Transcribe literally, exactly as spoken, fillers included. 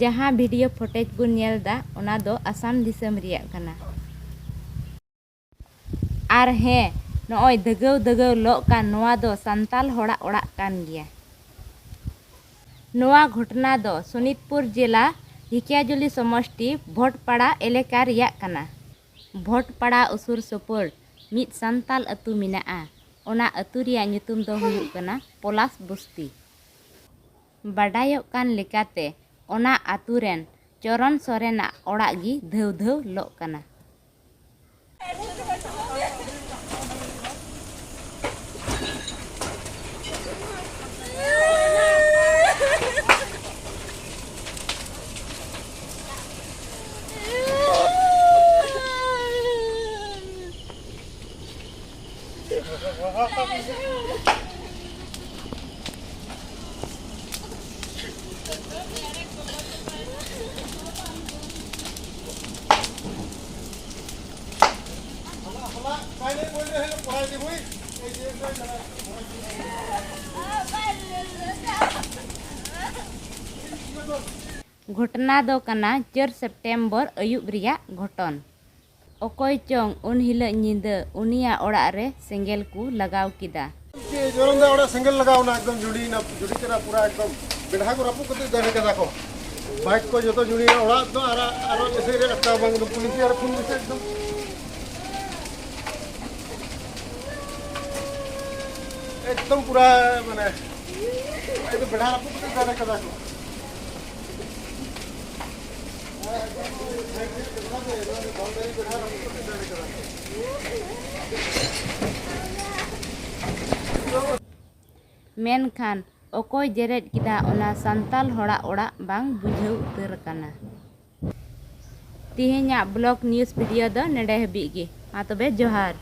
ᱡᱟᱦᱟᱸ video footage ᱵᱚᱱ ᱧᱮᱞ ᱮᱫᱟ, ᱚᱱᱟ ᱫᱚ ᱟᱥᱟᱢ ᱫᱤᱥᱚᱢ ᱨᱮᱭᱟᱜ ᱠᱟᱱᱟ᱾ ᱟᱨ ᱦᱮᱸ, ᱱᱚᱜᱼᱚᱭ ᱫᱟᱹᱜᱟᱹᱣ ᱫᱟᱹᱜᱟᱹᱣ ᱞᱚᱜ ᱠᱟᱱ, ᱱᱚᱣᱟ ᱫᱚ ᱥᱟᱱᱛᱟᱞ ᱦᱚᱲᱟᱜ ᱚᱲᱟᱜ ᱠᱟᱱ ᱜᱮᱭᱟ᱾ ᱱᱚᱣᱟ ᱜᱷᱚᱴᱱᱟ ᱫᱚ ᱥᱳᱱᱤᱛᱯᱩᱨ ᱡᱮᱞᱟ ᱰᱷᱤᱠᱤᱭᱟᱡᱩᱞᱤ ᱥᱚᱢᱚᱥᱴᱤ ᱵᱷᱚᱴᱯᱟᱲᱟ ᱮᱞᱟᱠᱟ ᱨᱮᱭᱟᱜ ᱠᱟᱱᱟ᱾ ᱵᱷᱚᱴᱯᱟᱲᱟ ᱩᱥᱩᱨ ᱥᱩᱯᱩᱨ ᱢᱤᱫ ᱥᱟᱱᱛᱟᱞ ᱟᱹᱛᱩ ᱢᱮᱱᱟᱜᱼᱟ᱾ ᱚᱱᱟ ᱟᱹᱛᱩ ᱨᱮᱭᱟᱜ ᱧᱩᱛᱩᱢ ᱫᱚ ᱦᱩᱭᱩᱜ ᱠᱟᱱᱟ ᱯᱚᱞᱟᱥ ᱵᱚᱥᱛᱤ᱾ ᱵᱟᱰᱟᱭᱚᱜ ᱠᱟᱱ ᱞᱮᱠᱟᱛᱮ, ᱚᱱᱟ ᱟᱹᱛᱩ ᱨᱮᱱ ᱪᱚᱨᱚᱱ ᱥᱚᱨᱮᱱᱟᱜ ᱚᱲᱟᱜ ᱜᱮ ᱫᱷᱟᱹᱣ ᱫᱷᱟᱹᱣ ᱞᱚᱜ ᱠᱟᱱᱟ᱾ ᱜᱷᱚᱴᱱᱟ ᱫᱚ ᱠᱟᱱᱟ ᱪᱟᱹᱨ ᱥᱮᱯᱴᱮᱢᱵᱚᱨ ᱟᱹᱭᱩᱵ ᱨᱮᱭᱟᱜ ᱜᱷᱚᱴᱚᱱ᱾ ᱚᱠᱚᱭ ᱪᱚᱝ ᱩᱱ ᱦᱤᱞᱳᱜ ᱧᱤᱫᱟᱹ ᱩᱱᱤᱭᱟᱜ ᱚᱲᱟᱜ ᱨᱮ ᱥᱮᱸᱜᱮᱞ ᱠᱚ ᱞᱟᱜᱟᱣ ᱠᱮᱫᱟ᱾ ᱡᱚᱨᱚᱱ ᱫᱟ ᱚᱲᱟᱜ ᱥᱮᱸᱜᱮᱞ ᱞᱟᱜᱟᱣ ᱮᱱᱟ, ᱮᱠᱫᱚᱢ ᱡᱩᱰᱤᱭᱮᱱᱟ, ᱡᱩᱰᱤ ᱠᱟᱱᱟ ᱯᱩᱨᱟ, ᱮᱠᱫᱚᱢ ᱵᱮᱲᱦᱟ ᱠᱚ ᱨᱟᱹᱯᱩᱫ ᱠᱟᱛᱮ ᱫᱟᱹᱲ ᱠᱟᱫᱟ ᱠᱚ᱾ ᱵᱟᱭᱤᱠ ᱠᱚ ᱡᱚᱛᱚ ᱡᱩᱰᱤᱭᱮᱱᱟ, ᱚᱲᱟᱜ ᱫᱚ ᱟᱨ ᱟᱨᱚ ᱮᱥᱮᱫ ᱨᱮ ᱟᱴᱠᱟᱣ ᱵᱟᱝ, ᱮᱠᱫᱚᱢ ᱯᱩᱞᱤᱥ ᱟᱨ ᱯᱷᱳᱱ ᱢᱮᱥᱮ ᱮᱠᱫᱚᱢ, ᱮᱠᱫᱚᱢ ᱯᱩᱨᱟ ᱢᱟᱱᱮ ᱮᱠᱫᱚᱢ ᱵᱮᱲᱦᱟ ᱨᱟᱹᱯᱩᱫ ᱠᱟᱛᱮ ᱫᱟᱹᱲ ᱠᱟᱫᱟ ᱠᱚ᱾ ᱢᱮᱱᱠᱷᱟᱱ ᱚᱠᱚᱭ ᱡᱮᱨᱮᱫ ᱠᱮᱫᱟ ᱚᱱᱟ ᱥᱟᱱᱛᱟᱞ ᱦᱚᱲᱟᱜ ᱚᱲᱟᱜ ᱵᱟᱝ ᱵᱩᱡᱷᱟᱹᱣ ᱩᱛᱟᱹᱨ ᱟᱠᱟᱱᱟ᱾ ᱛᱮᱦᱮᱧᱟᱜ ᱵᱞᱚᱜ ᱱᱤᱭᱩᱡᱽ ᱵᱷᱤᱰᱤᱭᱳ ᱫᱚ ᱱᱮᱰᱮ ᱦᱟᱹᱵᱤᱡ ᱜᱮ᱾ ᱢᱟ ᱛᱚᱵᱮ ᱡᱚᱦᱟᱨ᱾